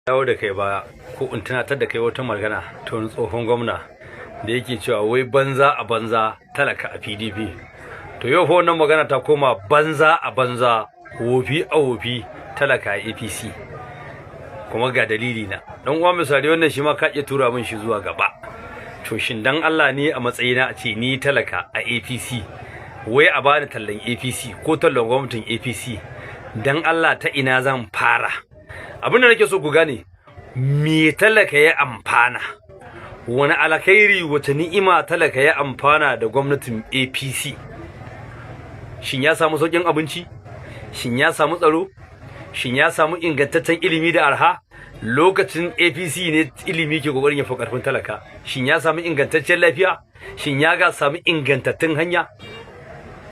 Dawo da kai baya ko in tunatar da kai wata magana ta wani tsohon gwamna da yake cewa wai banza a banza talaka a PDP. To yau fa wannan magana ta koma banza a banza, wofi a wofi, talaka a APC. Kuma ga dalili na. Dan uwa, misali, wannan shi ma ka iya tura min shi zuwa gaba. To shin dan Allah ne a matsayina a ce ni talaka a APC, wai a bani tallan APC ko tallan gwamnatin APC, dan Allah ta ina zan fara? Abin da nake so ku gane, me talaka ya amfana? Wani alkhairi, wace ni'ima talaka ya amfana da gwamnatin APC? Shin ya samu sauƙin abinci? Shin ya samu tsaro? Shin ya samu ingantaccen ilimi da arha? Lokacin APC ne ilimi ke kokarin ya fi karfin talaka. Shin ya samu ingantaccen lafiya? Shin ya ga samu ingantattun hanya?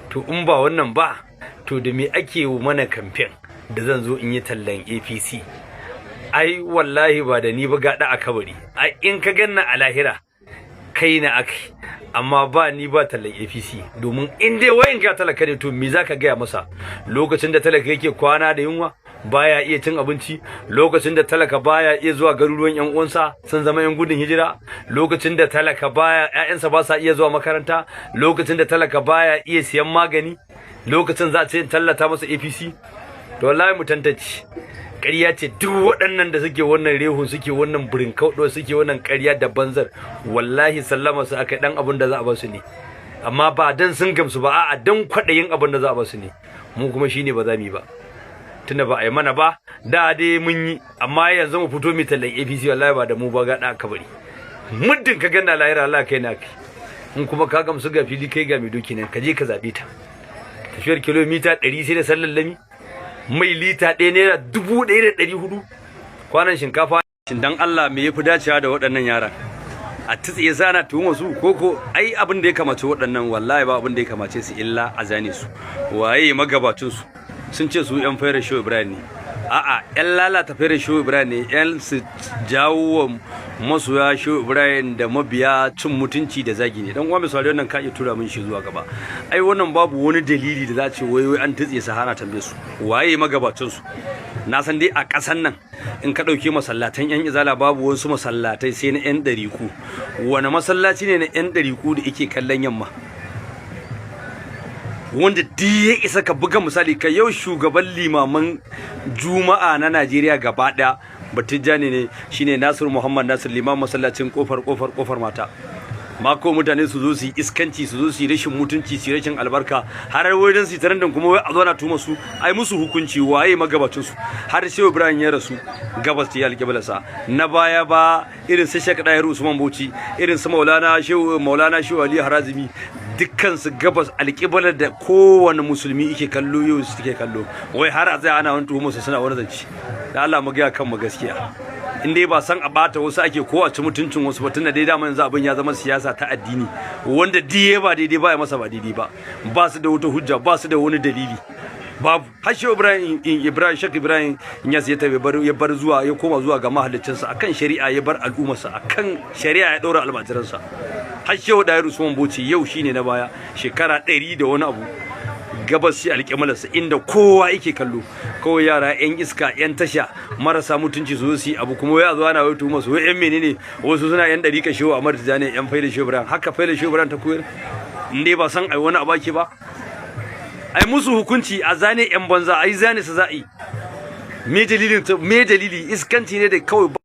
To in ba wannan ba, to da me ake mana kamfen da zan zo in yi tallan APC? Ai wallahi ba da ni ba gada a kabari. Ai in ka ganna a lahira, kai na akai, amma ba ni ba tallan APC. Domin in dai wayan ka talaka ne, to me zaka gaya masa lokacin da talaka yake kwana da yunwa, baya iya cin abinci, lokacin da talaka baya iya zuwa garuruwan yan uwansa, sun zama yan gudun hijira, lokacin da talaka baya ƴaƴansa ba sa iya zuwa makaranta, lokacin da talaka baya iya siyan magani, lokacin za a ce tallata masa APC? To wallahi mu tantance, ƙarya ce. Duk waɗannan da suke wannan rehun, suke wannan burin kauɗo, suke wannan ƙarya da banzar, wallahi sallama su aka dan abin da za a ba su ne, amma ba dan sun gamsu ba, a'a, dan kwaɗayin abin da za a ba su ne. Mu kuma shine ba za mu yi ba, tunda ba a yi mana ba. Da dai mun yi, amma yanzu mu fito mu tallan APC, wallahi ba da mu ba ga da kabari. Muddin ka ganna lahira, Allah kai na kai. In kuma ka gamsu, ga fili kai ga mai doki nan, ka je ka zabe ta. Tafiyar kilomita 100 sai da sallan lami, mai lita ɗaya ₦1,400, kwanan shinkafa. Dan Allah me yafi dacewa da waɗannan yaran? A tsiye sana tuhuma su ko ai abin da ya kamace waɗannan, wallahi ba abin da ya kamace su illa a zane su. Waye magabacin su? Sun ce su yan fairar Shehu Ibrahim ne. A'a, yan lalata fairar Shehu Ibrahim ne, yan su jawo wa masoya Shehu Ibrahim da mabiya cin mutunci da zagi ne. Dan uwa misali, wannan ka iya tura min shi zuwa gaba. Ai wannan babu wani dalili da za a ce wai wai an tutse su hana tambaye su waye magabacin su. Na san dai a ƙasan nan in ka ɗauke masallatan yan Izala, babu wasu masallatai sai na yan ɗariku. Wani masallaci ne na yan ɗariku da yake kallon yamma wanda duk ya isa ka buga misali? Ka yau shugaban limaman Juma'a na Najeriya gaba ɗaya Batijjani ne, shine Nasiru Muhammad Nasir, liman masallacin Kofar Mata. Mako mutane su zo su yi iskanci, su zo su yi rashin mutunci, su yi rashin albarka, har wajen su taran kuma wai a zo na tuma su. Ai musu hukunci, waye magabacin su? Har Shehu Ibrahim ya rasu, gabas ta yi alƙiblarsa. Na baya ba irin su Sheikh Dahiru Usman Bauchi, irin su Maulana Shehu, Maulana Shehu Ali Harazimi, dukkan su gabas, alƙiblar da kowane musulmi yake kallo yau suke kallo. Wai har a tsaya ana wani tuhumar su, suna wani zance. Da Allah mu ga kan mu gaskiya, in dai ba san a bata wasu ake ko a ci mutuncin wasu ba, tunda dai dama yanzu abin ya zama siyasa ta addini, wanda diye ba daidai ba ya masa ba daidai ba. Ba su da wata hujja, ba su da wani dalili, babu. Har Shehu Ibrahim, Ibrahim, Sheikh Ibrahim Inyas ya tafi, bar ya bar zuwa, ya koma zuwa ga mahallicinsa akan shari'a, ya bar al'ummarsa akan shari'a, ya ɗora almajiransa. Har Shehu Dahiru Usman Bauchi yau shine na baya, shekara 100 da wani abu, gabas shi alƙiblarsa inda kowa yake kallo. Kawai yara yan iska, yan tasha, marasa mutunci su zo su yi abu, kuma wai a zo ana wai tuhuma su, wai yan menene, wasu suna yan ɗariƙa Shehu Ahmad Tijjani, yan faida Shehu Ibrahim. Haka faida Shehu Ibrahim ta koyar? In dai ba san ai wani abu ake ba, ai musu hukunci, a zane yan banza, ai zane su za'i. Me dalilin? Me dalili? Iskanci ne da kawai.